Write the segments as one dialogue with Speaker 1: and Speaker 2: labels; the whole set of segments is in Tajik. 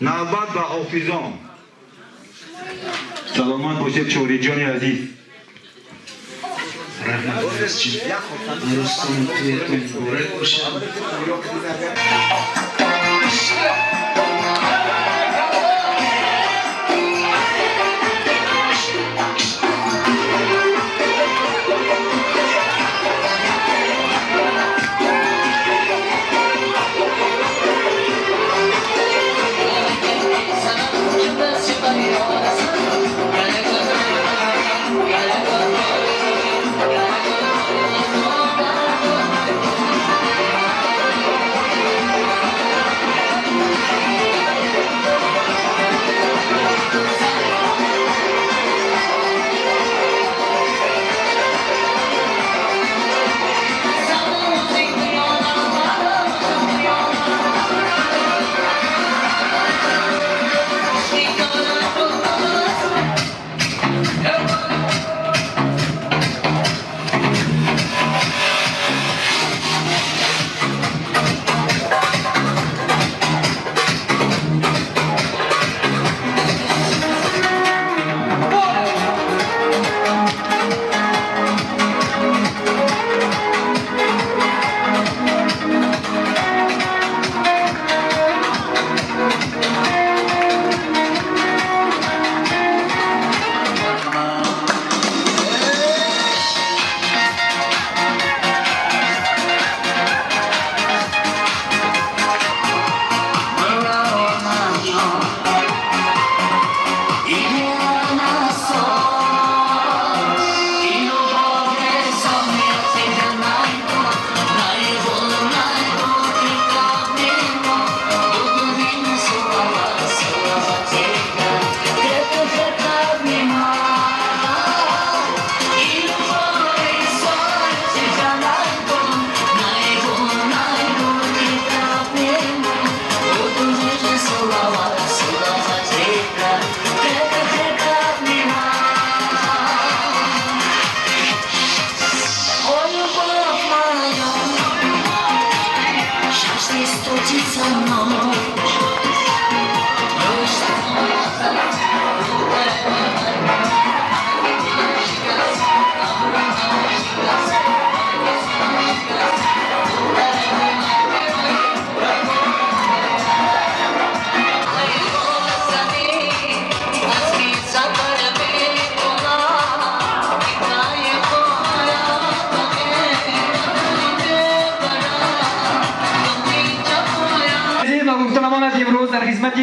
Speaker 1: Навбат ба ҳофизон. Саломат бошед, Чориҷони азиз.
Speaker 2: Раҳмат, арӯстон, туятон муборак бошад.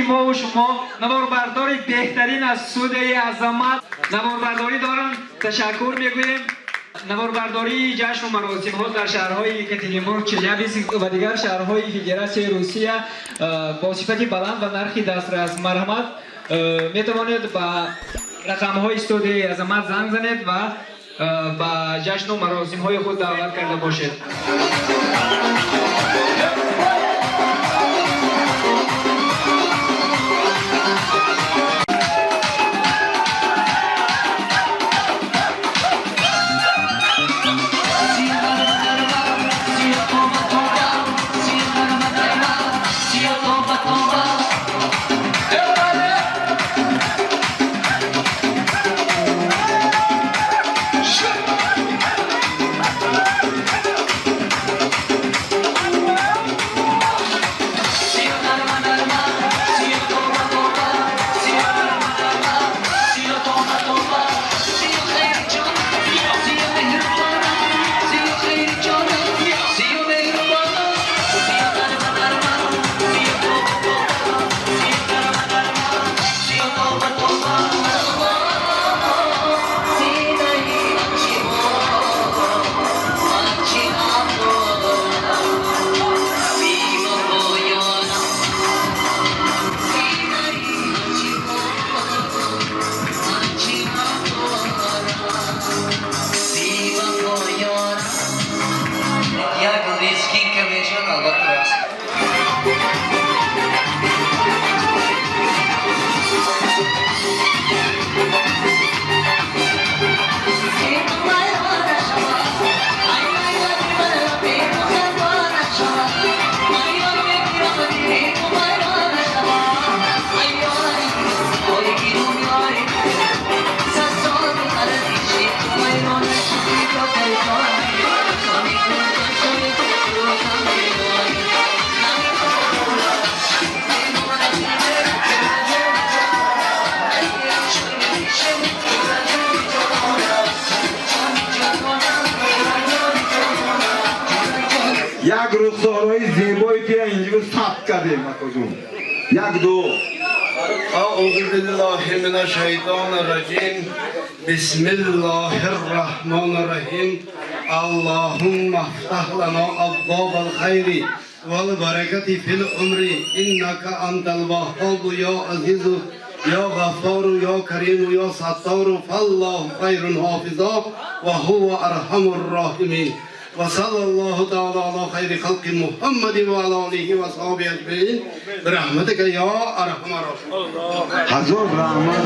Speaker 3: Мо шумо наворбардори беҳтарин аз студияи Азамат наворбардорӣ доранд. Ташаккур мегӯем. Наворбардории ҷашну маросимҳо дар шаҳрҳои Екатеринбург, Челябинск ва дигар шаҳрҳои Федератсияи Русия бо сифати баланд ва нархи дастрас. Марҳамат, метавонед ба рақамҳои студияи Азамат занг занед ва ба ҷашну маросимҳои худ даъват карда бошед.
Speaker 4: Shoot!
Speaker 1: Як рухсорҳои зебои туя инҷо сабт кардем, акоҷон. Як дуо.
Speaker 4: أعوذ بالله من الشيطان الرجيم. بسم الله الرحمن الرحيم. اللهم افتح لنا أبواب الخير والبركة في العمر، إنك أنت الوهاب، يا عزيز، يا غفار، يا كريم، يا ستار. فالله خير حافظا وهو أرحم الراحمين. وصلى الله تعالى على خير خلق محمد وعلى آله وصحبه أجمعين برحمتك يا أرحم الراحمين.
Speaker 1: Ҳазор раҳмат.